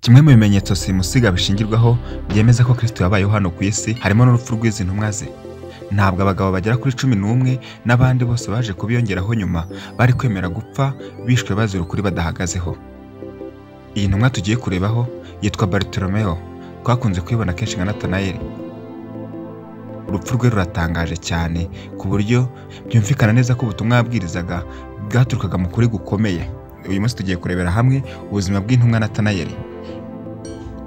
Kimwe mu bimenyetso simusiga bishingirwaho byemeza ko Kristo yabayeho hano ku isi harimo n'urupfu rw'izi ntumwa ze. Ntabwo abagabo bagera kuri 11 n'abandi bose baje kubiyongeraho nyuma bari kwemera gupfa bishwe bazira ukuri badahagazeho. Iyi ntumwa tugiye kurebaho yitwa Bartolomeo, twakunze kuyibona kenshi nka Natanayeli. Urupfu rwe ruratangaje cyane ku buryo byumvikana neza ko ubutumwa yabwirizaga bwaturukaga mu kuri gukomeye. Uyu munsi tugiye kurebera hamwe ubuzima bw'intumwa Natanayeli,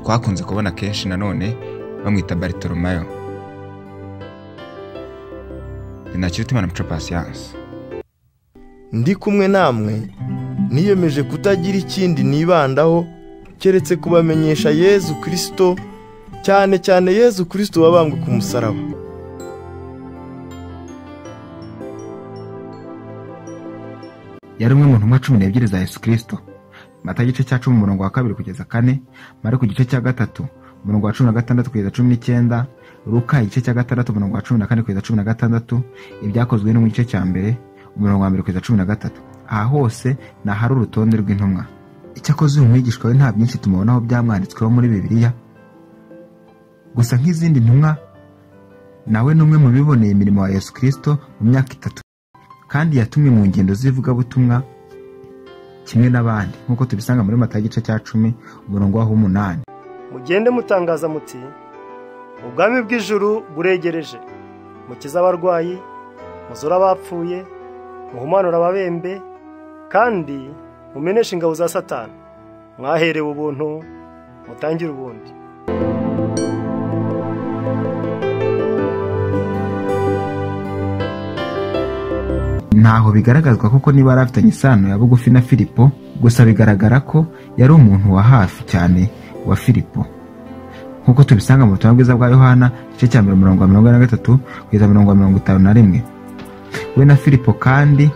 twakunze kubona kenshi nanone bamwita Bartolomeo. Ntakirutimana Muco Patience. Ndi kumwe namwe niyemeje kutagira ikindi nibandaho keretse kubamenyesha Yezu Kristo, cyane cyane Yezu Kristo wabambwe ku musaraba. Yari umwe mu ntumwa 12 za Yesu Kristo. Matayo igice cya 10 umurongo wa 2 kugeza 4, Mariko igice cya 3 umurongo wa 16 kugeza 19, Luka igice cya 6 umurongo wa 14 kugeza 16, Ibyakozwe no mu gice cya mbere umurongo wa 1 kugeza 13. Aha hose na hari urutonde rw'intumwa. Icyakoze uyu mwigishwa we nta byinshi tumubonaho byamwanditsweho muri Bibiliya. Gusa nk'izindi ntumwa, nawe n'umwe mu biboneye imirimo wa Yesu Kristo mu myaka 3, kandi yatumwe mu ngendo z'ivugabutumwa kimwe n'abandi nk'uko tubisanga muri Matayo igice cya 10 umurongo wa 8. Mugende mutangaza muti ubwami bw'ijuru buregereje, mukize abarwayi, muzure abapfuye, muhumanure ababembe, kandi mumeneshe ingabo za Satani. Mwaherewe ubuntu, mutangire ubundi. Ntaho bigaragazwa koko niba yari afitanye isano ya bugufi na Filipo, gusa bigaragara ko yari umuntu wa hafi cyane wa Filipo, nk'uko tubisanga mu butumwa bwiza bwa Yohana igice cya mbere umurongo wa 43 kugeza 51. We na Filipo kandi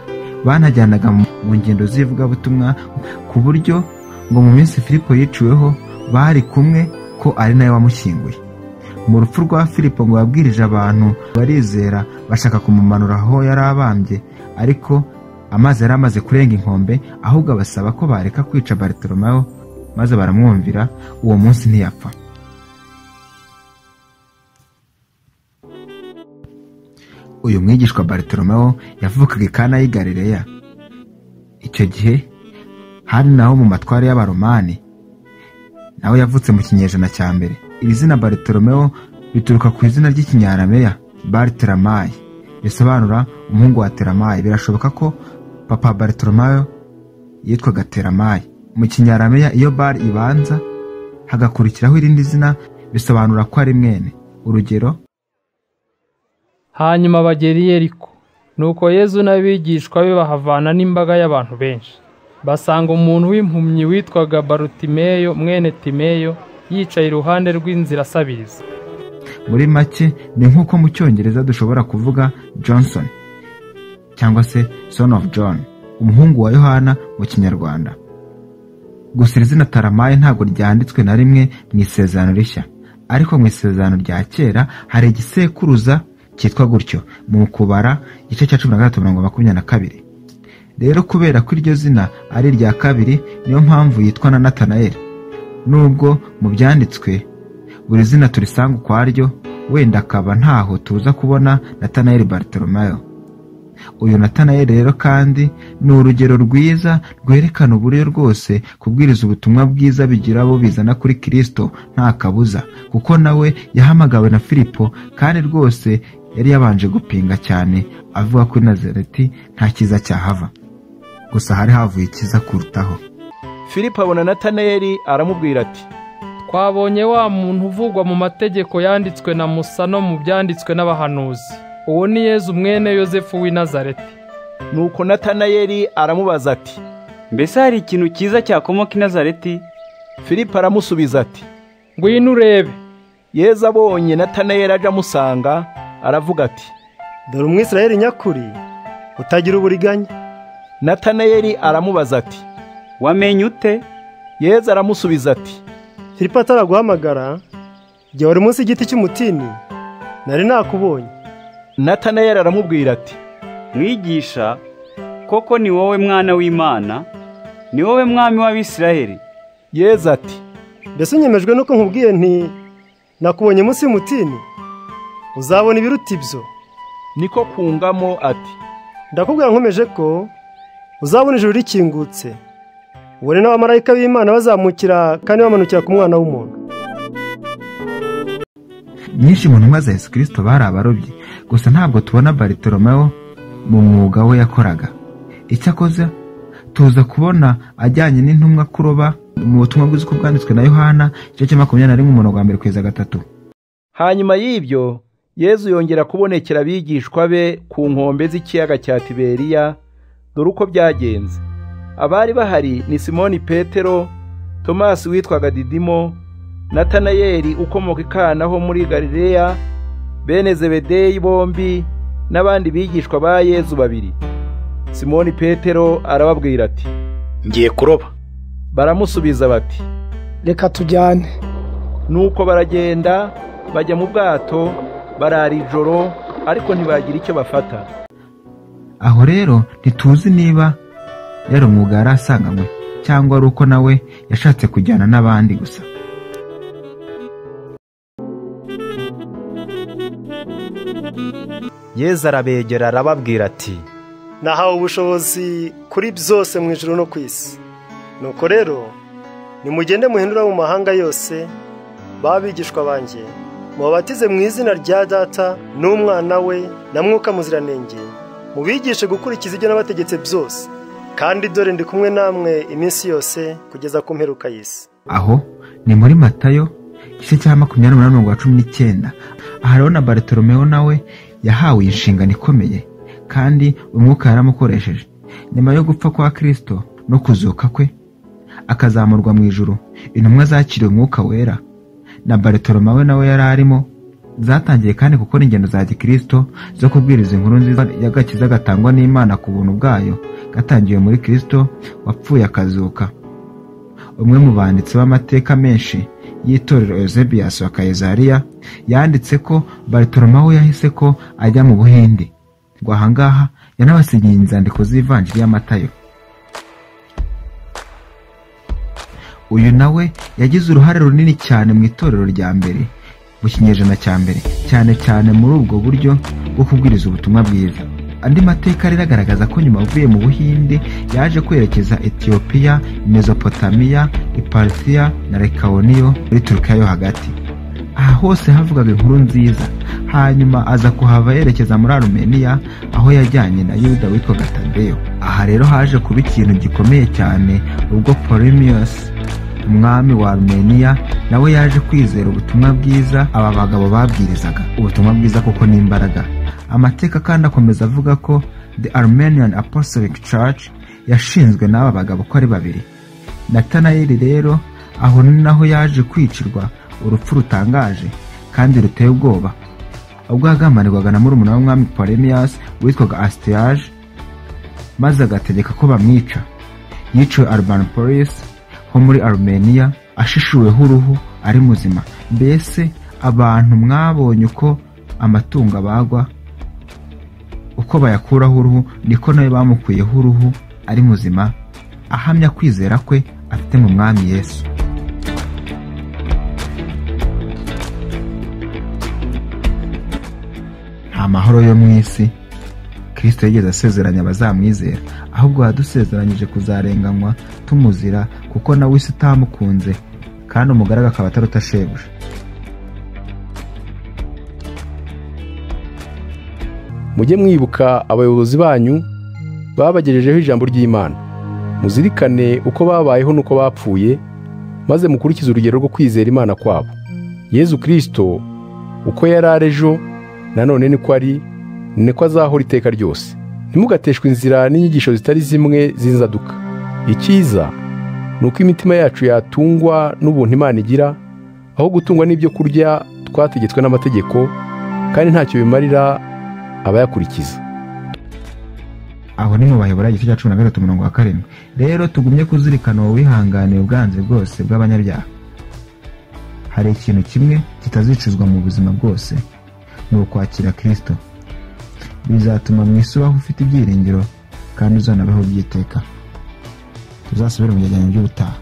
banajyanaga mu ngendo z'ivugabutumwa, ku buryo ngo mu minsi Filipo yiciweho bari kumwe, ko ari nawe wamushyinguye. Mu rupfu rwa Filipo ngo yabwirije abantu barizera bashaka kumumanura aho yari abambye, ariko amazi yari amaze kurenga inkombe, ahubwo abasaba ko bareka kwica Bartolomeo, maze baramwumvira. Uwo munsi ntiyapfa. Uyu mwigishwa Bartolomeo yavukaga i Kana y'i Galileya. Icyo gihe hari naho mu matware y'Abaromani. Nawe yavutse mu kinyejana cya mbere. Iri zina Bartolomeo bituruka ku izina ry'ikinyarameya Bartelamayi, bisobanura umuhungu wa Teramayi. Birashoboka ko papa Bartolomeo yitwaga Teramayi. Mu kinyarameya iyo bar ibanza hagakurikiraho irindi zina bisobanura ko ari mwene. Urugero: Hanyuma bagera i Yeriko. Nuko Yezu n'abigishwa be bahavana n'imbaga y'abantu benshi, basanga umuntu w'impumyi witwaga Barutimeyo mwene Timeyo yicaye iruhande rw'inzira asabiriza. Muri make ni nk'uko mu Cyongereza dushobora kuvuga Johnson cyangwa se son of John, umuhungu wa Yohana mu Kinyarwanda. Gusa iri zina Taramayi ntabwo ryanditswe na rimwe mu Isezerano Rishya, ariko mu Isezerano rya Kera hari igisekuruza cyitwa gutyo mu Kubara igice cya 13 umurongo 22. Rero kubera ko iryo zina ari irya kabiri, niyo mpamvu yitwa na Natanayeli. Nubwo mu byanditswe buri zina turisanga ukwaryo, wenda akaba ntaho tuza kubona Natanayeli Bartolomeo. Uyu Natanayeli rero kandi ni urugero rwiza rwerekana uburyo rwose kubwiriza ubutumwa bwiza bigira abo bizana kuri Kristo nta kabuza, kuko nawe yahamagawe na Filipo, kandi rwose yari yabanje gupinga cyane avuga ko i Nazareti nta cyiza cyahava. Gusa hari havuye ikiza kurutaho. Filipo abona Natanayeli aramubwira ati: Twabonye wa muntu uvugwa mu mategeko yanditswe na Musa no mu byanditswe n'abahanuzi. Uwo ni Yezu mwene Yozefu w'i Nazareti. Nuko Natanayeli aramubaza ati: Mbese hari ikintu cyiza cyakomoka i Nazareti? Filipo aramusubiza ati: Ngwino urebe. Yezu abonye Natanayeli aje amusanga aravuga ati: Dore Umwisirayeli nyakuri utagira uburiganya. Natanayeli aramubaza ati: Wamenye ute? Yezu aramusubiza ati: Filipo ataraguhamagara, igihe wari munsi y'igiti cy'umutini nari nakubonye. Natanayeli aramubwira ati: Mwigisha, koko ni wowe mwana w'Imana, ni wowe mwami w'Abisirayeli. Yezu ati: Mbese unyemejwe nuko nkubwiye nti nakubonye munsi y'umutini? Uzabona ibiruta ibyo. Niko kungamo ati, ndakubwira nkomeje ko uzabona ijuru rikingutse, ubone n'abamarayika b'Imana bazamukira kandi bamanukira ku mwana w'umuntu. Nyinshi mu ntumwa za Yesu Kristo bari abarobyi, gusa ntabwo tubona Bartolomeo mu mwuga we yakoraga. Icyakoze tuza kubona ajyanye n'intumwa kuroba mu butumwa bwiza uko bwanditswe na Yohana igice cya 21 umurongo wa 1 kugeza 3. Hanyuma y'ibyo Yezu yongera kubonekera abigishwa be ku nkombe z'ikiyaga cya Tiberiya. Dore uko byagenze. Abari bahari ni Simoni Petero, Tomasi witwaga Didimo, Natanayeli ukomoka i Kana ho muri Galileya, bene Zebedeyi bombi n'abandi bigishwa ba Yezu babiri. Simoni Petero arababwira ati, ngiye kuroba. Baramusubiza bati, reka tujyane. Nuko baragenda bajya mu bwato, barara ijoro, ariko ntibagira icyo bafata. Aho rero ntituzi niba yari umwuga yari asanganywe cyangwa ari uko nawe yashatse kujyana n'abandi gusa. Yezu arabegera arababwira ati, nahawe ubushobozi kuri byose mu ijuru no ku isi. Nuko rero nimugende muhindura mu mahanga yose babigishwa banjye, mubabatize mu izina rya Data n'Umwana we na Mwuka Muziranenge, mubigishe gukurikiza ibyo nabategetse byose, kandi dore ndi kumwe namwe iminsi yose kugeza ku mperuka y'isi. Aho ni muri Matayo igice cya 28:19. Aha rero na Bartolomeo nawe yahawe inshingano ikomeye kandi umwuka yaramukoresheje. Nyuma yo gupfa kwa Kristo no kuzuka kwe akazamurwa mu ijuru, intumwa zakiriye umwuka wera na Bartolomeo nawe yari arimo, zatangiye kandi gukora ingendo za Gikristo zo kubwiriza inkuru nziza y'agakiza gatangwa n'Imana ku buntu bwayo, gatangiwe muri Kristo wapfuye akazuka. Umwe mu banditsi b'amateka menshi y'itorero Eusebius wa Kayizariya yanditse ko Bartolomeo yahise ko ajya mu Buhinde, ngo ahangaha yanabasigiye inzandiko z'ivanjiri ya Matayo. Uyu nawe yagize uruhare runini cyane mu itorero rya mbere mu kinyejana cya mbere, cyane cyane muri ubwo buryo bwo kubwiriza ubutumwa bwiza. Andi mateka rero agaragaza ko nyuma avuye mu Buhinde yaje kwerekeza Ethiopia, Mesopotamia, Iparthia na Lekaoniyo muri Turukiya yo hagati. Aha hose havugaga inkuru nziza. Hanyuma aza kuhava yerekeza muri Armenia aho yajyanye na Yuda witwaga Tadeyo. Aha rero haje kuba ikintu gikomeye cyane ubwo Ptolemaeus umwami wa Armenia nawe yaje kwizera ubutumwa bwiza aba bagabo babwirizaga. Ubutumwa bwiza kuko ni imbaraga. Amateka kandi akomeza avuga ko The Armenian Apostolic Church yashinzwe n'aba bagabo ko ari babiri. Natanayeli rero aho ni naho yaje kwicirwa urupfu rutangaje kandi ruteye ubwoba, ubwo yagambanirwaga na murumuna w'umwami Ptolemaeus witwaga Astyages, maze agategeka ko bamwica. Yiciwe Albanopolis ho muri Armenia, ashishuweho uruhu ari muzima. Mbese abantu mwabonye uko amatungo abagwa, uko bayakuraho uruhu, niko nawe bamukuyeho uruhu ari muzima, ahamya kwizera kwe afite mu mwami Yesu. Nta mahoro yo mu isi Kristo yigeze asezeranya abazamwizera, ahubwo yadusezeranyije kuzarenganywa tumuzira, kuko nawe isi itamukunze, kandi umugaragu akaba ataruta shebuja. Mujye mwibuka abayobozi banyu babagejejeho ijambo ry'Imana, muzirikane uko babayeho n'uko bapfuye, maze mukurikize urugero rwo kwizera Imana kwabo. Yezu Kristo uko yari ari ejo nanone niko ari, niko azahora iteka ryose. Ntimugateshwe inzira n'inyigisho zitari zimwe z'inzaduka. Icyiza ni uko imitima yacu yatungwa n'ubuntu Imana igira, aho gutungwa n'ibyo kurya twategetswe n'amategeko, kandi ntacyo bimarira abayakurikiza. Aho ni mu Baheburayo igice cya 13 umurongo wa 7. Rero tugumye kuzirikana uwo wihanganiye ubwanze bwose bw'abanyabyaha. Hari ikintu kimwe kitazicuzwa mu buzima bwose, ni ukwakira Kristo. Bizatuma mu isi ubaho ufite ibyiringiro kandi uzanabeho byiteka. Tuzasubire mu byegeranyo by'ubutaha.